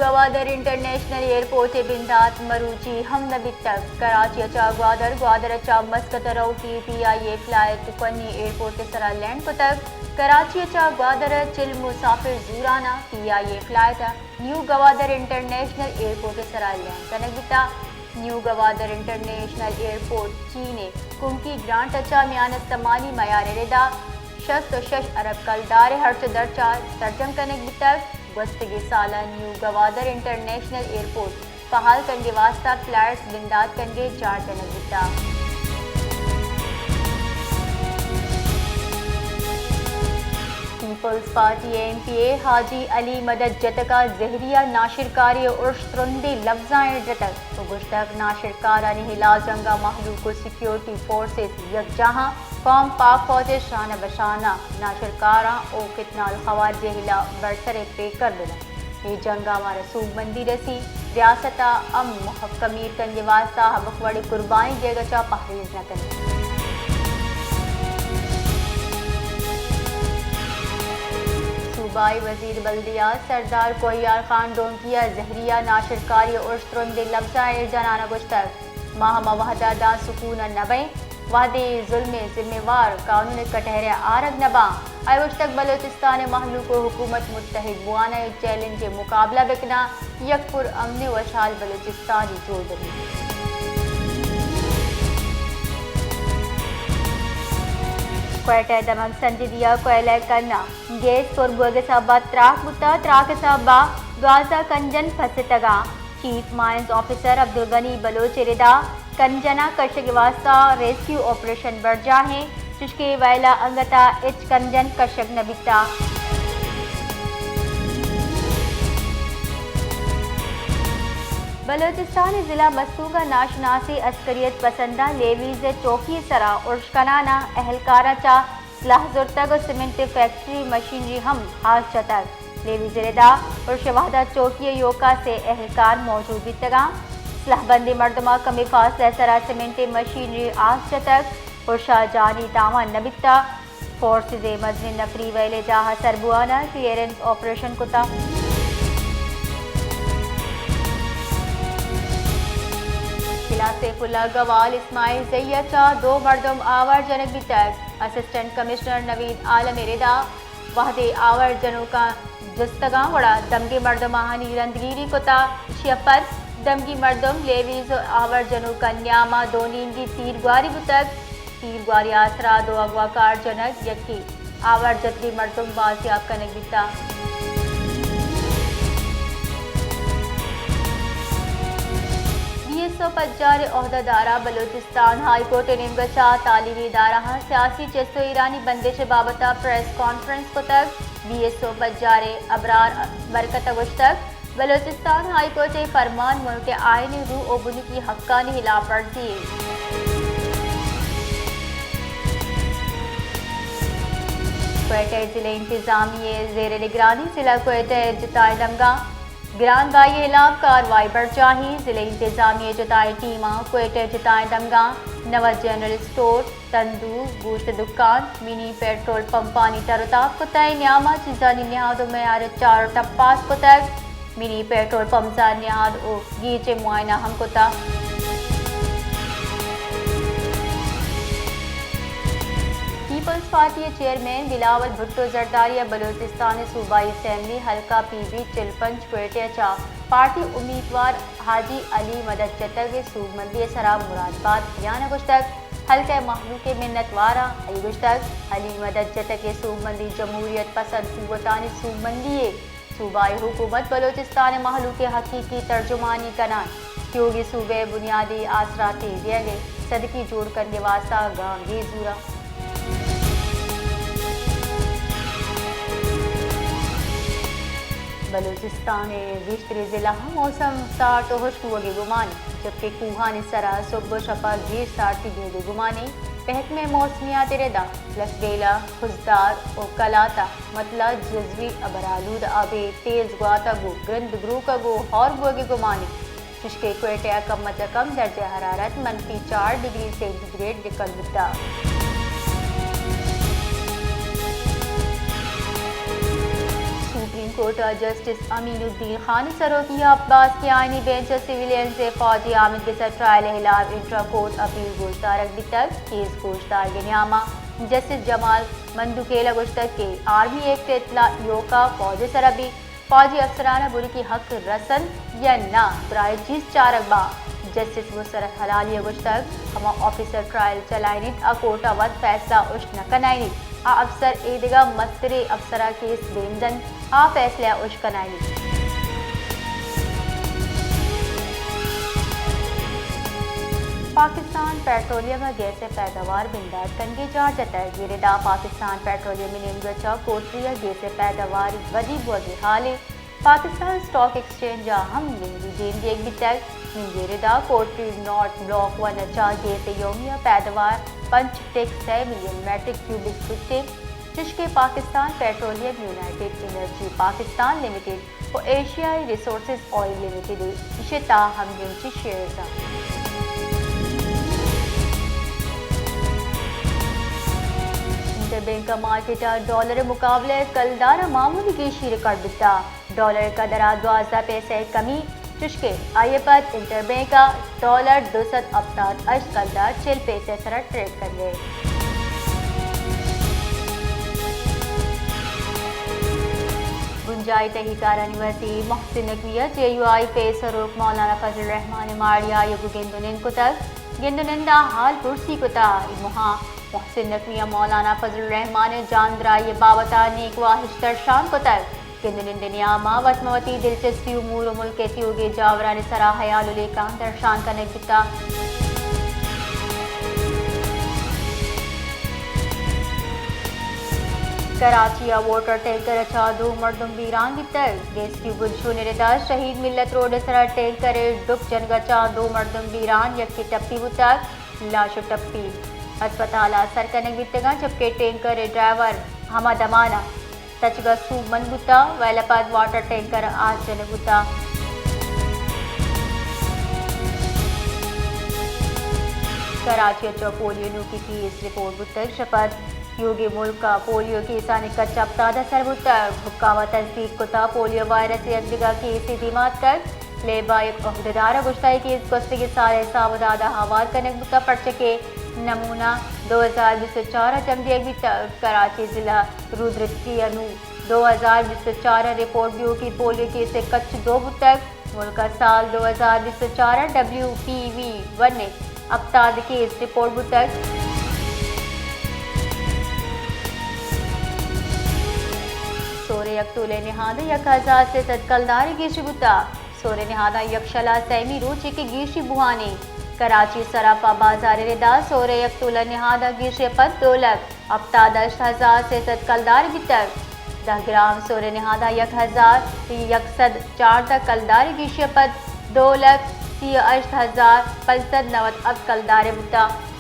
Gwadar international airport ءِ بندات مروچی ہم نہ بیتگ۔ کراچی ءَ چہ گوادر، گوادر ءَ چہ مسقط ءَ روکی پی آئی اے فلائٹ کوہنی ایئرپورٹ ءِ سرا لینڈ کتگ۔ کراچی ءَ چہ گوادر ءَ چل مسافر زوراناں پی آئی اے فلائٹ ءَ نیو گوادر انٹرنیشنل ایئرپورٹ ءِ سرا لینڈ کنگ بیتگ۔ نیو گوادر انٹرنیشنل ایئرپورٹ چین ءِ کمکی گرانٹ ءَ چہ میان استمانی میار ءِ ردا شست ءُ شش ارب کلدار ءِ ہرچ ءُ درچ ءَ سرجم کنگ بیتگ۔ گوستگیں سال ءَ نیو گوادر انٹرنیشنل ایئرپورٹ فعال کنگ ءِ واستہ فلائٹس بندات کنگ ءِ جار جنگ بیتگ۔ پیپلز پارٹی ءِ ایم پی اے حاجی علی مدد جتگ ءَ زہری ءَ ناشرکاری ءِ ارش ترندیں لبزاں ایر جتگ ءُ گوشتگ، ناشرکارانی ہلاس جنگ ءَ مہلوک ءُ سیکورٹی فورسز یکجاہ اَنت، قوم پاک فوج ءِ شانہ بشانہ ناشرکاراں ءُ فتنہ الخوارج ءِ ہلاپ برسریں پیکر بہ بنت۔ اے جنگ ءَ مارا سوبمندی رسی، ریاست ءَ امن مہکمیر کنگ ءِ واستہ ہبکہ وڑیں قربانی دیگ ءَ چہ پہریز نہ کنیں۔ صوبائی وزیر بلدیات سردار کوہیار خان ڈونکی ءَ زہری ءَ ناشرکاری ءِ ارش ترندیں لبزاں ایر جنان ءَ گوشتگ، ما ہما وہد ءَ داں سکون ءَ نہ بئیں، وہدے ظلم ءِ ذمہ وار قانون ءِ کٹہرہ ءَ آرگ نہ باں۔ آئی ءَ گوشتگ، بلوچستان ءِ مہلوک ءُ حکومت متحد بوان ءُ اے چیلنج ءِ مقابلہ بہ کناں، یک پر امن ءُ وشحال بلوچستانے جوڑ بہ بیت۔ کوئٹہ ءِ دمگ سنجدی ءَ کوئلہ ءِ کن ءَ گیس پر بوگ ءِ سبب ءَ تراک بوتگ، تراک ءِ سبب ءَ دوازدہ کنجن پسیتگ اَنت۔ چیف مائنز آفیسر عبدالغنی بلوچ ءِ ردا کنجناں کشگ ءِ واستہ ریسکیو آپریشن برجاہ اِنت، چوشکہ وئیل ءَ انگت ءَ ہچ کنجن کشگ نہ بیتگ۔ بلوچستان ءِ ضلع مستونگ ءَ ناشناسیں عسکریت پسنداں لیویز ءِ چوکی ءِ سرا ارش کنان ءَ اہلکاراں چہ سلاہ زرتگ ءُ سیمنٹ ءِ فیکٹری مشینری ہم آس جتگ۔ لیویز ءِ ردا ارش ءِ وہدا چوکی ءِ ایوکا سے اہلکار موجود بیتگ اَنت۔ سلاہ بندیں مردماں کمیں فاصلہ ءِ سرا سیمنٹ ءِ مشینری آس جتگ۔ ارش ءَ جانی تاوان نہ بیتگ۔ فورسز ءِ مزنیں نفری وئیل ءِ جاہ ءَ سر بوان ءَ کلیئرنس آپریشن کتگ۔ ضلع سیف اللہ گوال اسماعیل زئی ءَ چہ دو مردم آوار جنگ بیتگ۔ اسسٹنٹ کمشنر نوید عالم ءِ ردا وہدے آوار جنوکاں جستگاں گڑا دمگی مردم آہانی رندگیری کتگ۔ ایشی ءَ پد دمگی مردم لیویز ءُ آوار جنوکاں نیام ءَ دو نیمگی تیرگواری بوتگ۔ تیرگواری ءِ آسرا دو اغواکار جنگ، یکے آوار جتگیں مردم بازیاب کنگ بیتگ۔ بی ایس او پجار ءِ عہدہ داراں بلوچستان ہائی کورٹ ءِ نیمگ ءَ چہ تعلیمی ادارہاں سیاسی چست ءُ ایرانی بندش ءِ بابت ءَ پریس کانفرنس کتگ۔ بی ایس او پجار ءِ ابرار برکت ءَ گوشتگ، بلوچستان ہائی کورٹ ءِ فرمان ملک ءِ آئینی روح ءُ بنکی حقانی ہلاپ ورزی اِنت۔ کوئٹہ ضلع انتظامیہ ءِ زیر نگرانی ضلع کوئٹہ ءِ جتائیں دمگاں گرانگاہی ءِ ہلاپ کاروائی برجاہ اِنت۔ ضلع انتظامیہ ءِ جتائیں ٹیماں کوئٹہ ءِ جتائیں دمگاں نوا جنرل اسٹور، تندور، گوشت ءِ دکان، منی پیٹرول پمپانی تر ءُ تاب کتگ، نیام ءَ چیزانی نہاد ءُ معیار ءِ چار ءُ ٹپاس کتگ۔ منی پیٹرول پمپز ءِ نہاد ءُ گیج ءِ معائنہ ہم کتگ۔ پیپلز پارٹی ءِ چیئرمین بلاول بھٹو زرداری ءَ بلوچستان ءِ صوبائی اسمبلی حلقہ پی بی چل پنچ کوئٹہ ءَ چہ پارٹی امیدوار حاجی علی مدد جتگ ءِ سوبمندی ءِ سرا مراد بات بیان ءَ گوشتگ، حلقہ ءِ مہلوک ءِ منت وار آں۔ آئی ءَ گوشتگ، علی مدد جتگ ءِ سوبمندی جمہوریت پسند قوتانی سوبمندی یے۔ صوبائی حکومت بلوچستان ءِ مہلوک ءِ حقیقی ترجمانی کنان، تیوگیں صوبہ ءِ بنیادی آسراتی دیگ ءِ سدکی جوڑ کنگ ءِ واستہ گامگیج زوراں۔ بلوچستان ءِ گیشتریں ضلعاں موسم سارت ءُ ہشک بوگ ءِ گمان اِنت، جبکہ کوہانی سرا سہب ءُ شپ ءَ گیش سارتی بیگ ءِ گمان اِنت۔ پہ حکم موسمیات ءِ ردا لسبیلہ، خضدار ءُ کلات ءَ متلا جزوی ابرآلود، آبے تیز گواتگ ءُ گرند گروکگ ءُ ہور بوگ ءِ گمان اِنت۔ چشکہ کوئٹہ ءَ کم ءَ چہ کم درجہ حرارت منفی چار ڈگری سینٹی گریڈ ریکارڈ بوتگ۔ سپریم کورٹ جسٹس امین الدین خان ءِ سروکی ءَ باسک ءِ آئینی بینچ ءَ سویلینز ءِ فوجی آمدگس ءِ ٹرائل ءِ ہلاپ انٹرا کورٹ اپیل گوشدارگ بیتگ۔ کیس گوشدارگ ءِ نیام ءَ جسٹس جمال مندوخیل ءَ گوشتگ کہ آرمی ایکٹ ءِ تہا ایوکا فوج ءِ سرا بیت، فوجی افسران ءَ بنکی حق رسنت یا نہ، گڑا اے چیز چارگ باں۔ جسٹس مسرت ہلالی ءَ گوشتگ، ہما آفیسر ٹرائل چلائینیت ءُ کورٹ ءَ وت فیصلہ اشک نہ کنائینیت، آ افسر اے دگہ مستریں افسر ءَ کیس دیم دنت، آ فیصلہ ءَ اشک کنائینیت۔ پاکستان پیٹرولیم ءِ گیس ءِ پیداوار بندات کنگ ءِ جار جتگ۔ اے ردا پاکستان پیٹرولیم ءِ نیمگ ءَ چہ کوٹری ءَ گیس ءِ پیداوار ودی بوگ ءِ حال ءَ پاکستان اسٹاک ایکسچینج ءَ ہم گندی دیم دیگ بیتگ۔ نمدی ردا کوٹری نارتھ بلاک ون ءَ چہ گیس ءِ یومیہ پیدوار پنچ ٹک سئے ملین میٹرک کیوبک فٹ انت، چشکہ Pakistan petroleum united energy Pakistan limited و ایشیائی ریسورسز آئل لمیٹڈ ءِ ایشی ءِ تہا ہم گیشی شیئرز انت۔ انٹر بینک ءِ مارکیٹ ءَ ڈالر ءِ مقابلہ ءَ کلدار ءَ معمولی گیشی ریکارڈ بیتگ۔ ڈالر ءِ قدر ءَ دوازدہ پیسہ ءِ کمی، چشکہ آئی ءَ پد انٹر بینک ءَ ڈالر دو سد ہپتاد ہشت کلدار چل پیسہ ءِ سرا ٹریڈ کنگ ءَ۔ بنجاہی تہی کارانی وزیر محسن نقوی ءَ جے یو آئی ءِ سروک مولانا فضل الرحمان ءِ ماڑی ءَ آئی ءَ گوں گند ءُ نند کتگ۔ گند ءُ نند ءَ حال پرسی کتگ۔ اے موہ ءَ محسن نقوی ءَ مولانا فضل الرحمان ءِ جان دراہی ءِ بابت ءَ نیک واہش درشان کتگ۔ گند ءُ نند ءِ نیام ءَ وت ماں وتی دلچسپی امور ءُ ملک ءِ تیوگیں جاورانی سرا ہیال ءُ لیکہاں درشان کنگ بیتگ۔ کراچی ءَ واٹر ٹینکر ءَ چہ دو مردم بیران بیتگ۔ ریسکیو بنشون ءِ ردا شہید ملت روڈ ءِ سرا ٹینکر ءِ ڈک جنگ ءَ چہ دو مردم بیران، یکے ٹپی بوتگ، لاش ءُ ٹپی ہسپتال ءَ سر کنگ بیتگ انت، جبکہ ٹینکر ءِ ڈرائیور ہما دمان ءَ تچگ ءَ سوب مند بوتگ، ویل ءَ پد واٹر ٹینکر آس جنگ بوتگ۔ کراچی ءَ چہ پولیو نوکی کیس رپورٹ بوتگ، شپد یوگی ملک ءَ پولیو کیسانی کچ ہپتاد ءَ سر بوتگ۔ حکام ءَ تصدیق کتگ پولیو وائرس ءِ یک دگہ کیسے دیما اتکگ۔ لیب ءِ یک عہدیدار ءَ گوشتگ اے کیس گوستگیں سال ءِ حساب ءُ داد ءَ ہوار کنگ بوتگ، پرچہ کہ نمونہ دو ہزار بیست ءُ چار ءَ جم دیگ بیتگ۔ کراچی ضلع رودرتی ءَ نوں دو ہزار بیست ءُ چار ءَ رپورٹ بیوکیں پولیو کیس ءِ کچ دو بوتگ۔ ملک ءَ سال دو ہزار بیست ءُ چار ءَ ڈبلیو پی وی ون ءِ ہپتاد کیس رپورٹ بوتگ۔ سور ءِ یک تولہ ءِ نہاد ءَ یک ہزار سے سد کلدار گیشی بوتگ۔ سور ءِ نہاد ءَ یکشل ءَ سیمی روچے کہ گیشی بوان انت۔ کراچی ءِ سراپا بازار ءِ ردا سور ءِ یک تولہ نہاد ءَ گیشی ءَ پد دو لکھ ہپتاد ہشت ہزار سے سد کلدار بیتگ۔ دہ گرام سور ءِ نہاد ءَ یک ہزار یک سد چاردہ کلدار گیشی ءَ پد دو لکھ سی ءُ ہشت ہزار پنچ سد نود ہپت کلدار بوتگ۔